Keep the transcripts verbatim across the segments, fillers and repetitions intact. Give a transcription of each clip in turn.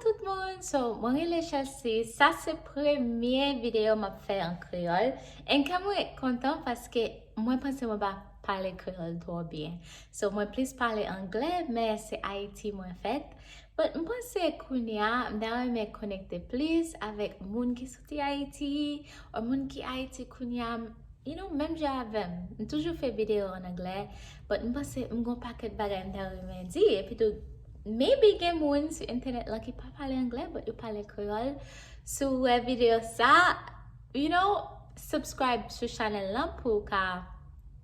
Tout moun, so mwen rele Chelsea. Sa se premye videyo m ap fè an kreyòl. And kè mwen kontan paske mwen panse mwen pa pale kreyòl twò byen. So mwen plis pale anglè, men se Ayiti mwen fèt. But m panse kounye a, m ta renmen konekte plis avèk moun ki soti Ayiti, ou moun ki Ayiti kounye a, you know, menm jan avè m. M toujou fè videyo an anglè, but m panse m gon pakèt bagay m ta renmen di. Epi tou, maybe gen moun sou entènèt lan ki pa pale anglè, but yo pale kreyòl. Si w wè videyo sa, you know, subscribe sou chanèl lan pou w ka,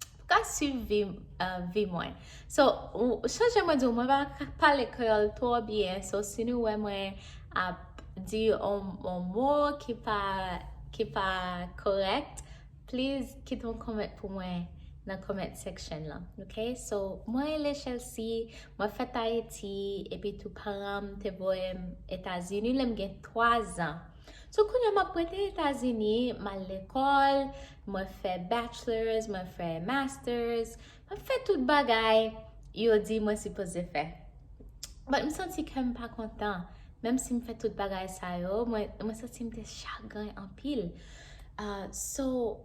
pou w ka swiv vi, uh, vi mwen. So, ou, chanje mwen di w, mwen pa ka pale kreyòl twò byen. So, si nou wè mwen ap di on, on mo ki pa, ki pa kòrèk, please kite yon comment pou mwen nan comment section lan, ok? So, mwen rele Chelsea, mwen fèt Ayiti, epi tou paran m te voye m Etazini lè m gen twa zan. So, kounye a m ap rete Etazini, m al lekòl, mwen fè bachelors, mwen fè masters, mwen fè tout bagay yo di mwen sipoze fè. But m santi kè m pa kontan. Menm si m fè tout bagay sa yo, mwen, mwen santi m te chagren anpil. Uh, so,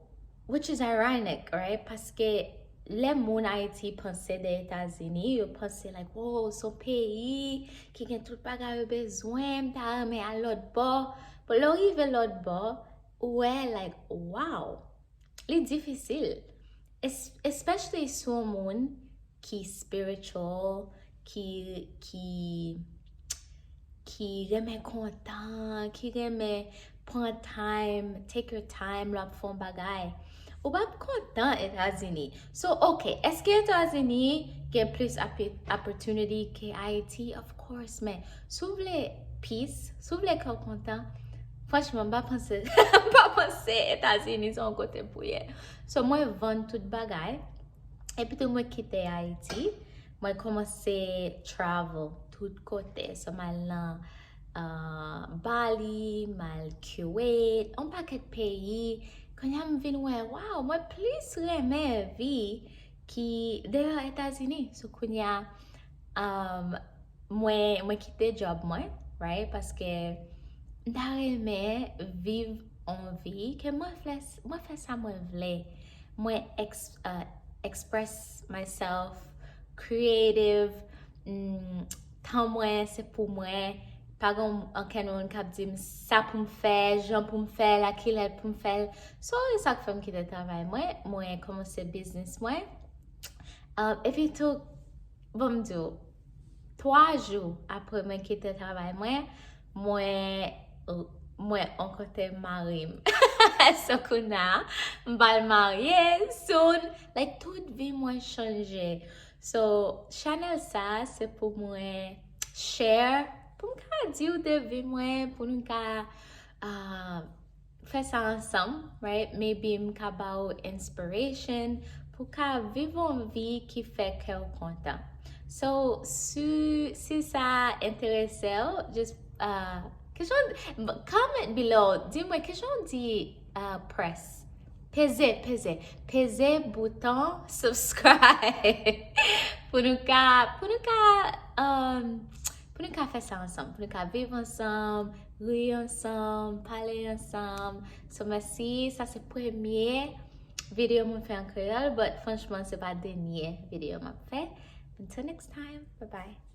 which is ironic, right? Paske lè moun Ayiti panse de Etazini, yo panse like, wow, se yon peyi ki gen tout bagay yo bezwen, m ta renmen al lòt bò. But lè w rive lòt bò, ou wè like, wow, li difisil. Es-, especially si w yon moun ki spiritual, ki, ki, ki renmen kontan, ki renmen pran time, take your time, lè w ap fè yon bagay. Ou p ap kontan Etazini. So, ok, èske Etazini gen plis api-, opportunity ke Ayiti? Of course, men si w vle peace, si w vle kè w kontan, franchman, m pa panse, m pa panse Etazini se yon kote pou w ye. So, mwen vann tout bagay. Epi tou mwen kite Ayiti, mwen kòmanse travel tout kote. So, m al nan, uh, Bali, m al Kuwait, yon pakèt peyi. Kounye a m vin wè, wow, mwen plis renmen vi ki deyò Etazini. So, kounye a, um, mwen, mwen kite job mwen, right? Paske m ta renmen viv yon vi ke mwen fè, mwen fè sa mwen vle. Mwen ex-, uh, express myself, creative, mm, tan mwen, se pou mwen. Pa gen ankenn moun k ap di m sa pou m fè, jan pou m fè l, a kilè pou m fè l. So, e sa k fè m kite travay mwen, mwen kòmanse biznis mwen. Um, epi tou, bon, m di w, twa jou apre mwen kite travay mwen, mwen, mwen rankontre mari m. So, kounye a, m pral marye soon. Like, tout vi mwen chanje. So, chanèl sa, se pou mwen share, pou m ka di w de vi mwen, pou nou ka, uh, fè sa ansanm, right? Maybe m ka ba w inspiration pou ka viv yon vi ki fè kè w kontan. So, si, si sa enterese w, just, uh, kesyon, comment below. Di mwen, kesyon di, uh, press. Peze, peze, peze bouton subscribe. Pou nou ka, pou nou ka, um, pou nou ka fè sa ansanm, pou nou ka viv ansanm, ri ansanm, pale ansanm. So, mèsi, sa se premye videyo mwen fè an kreyòl, but franchman, se pa dènye videyo m ap fè. Until next time, bye bye.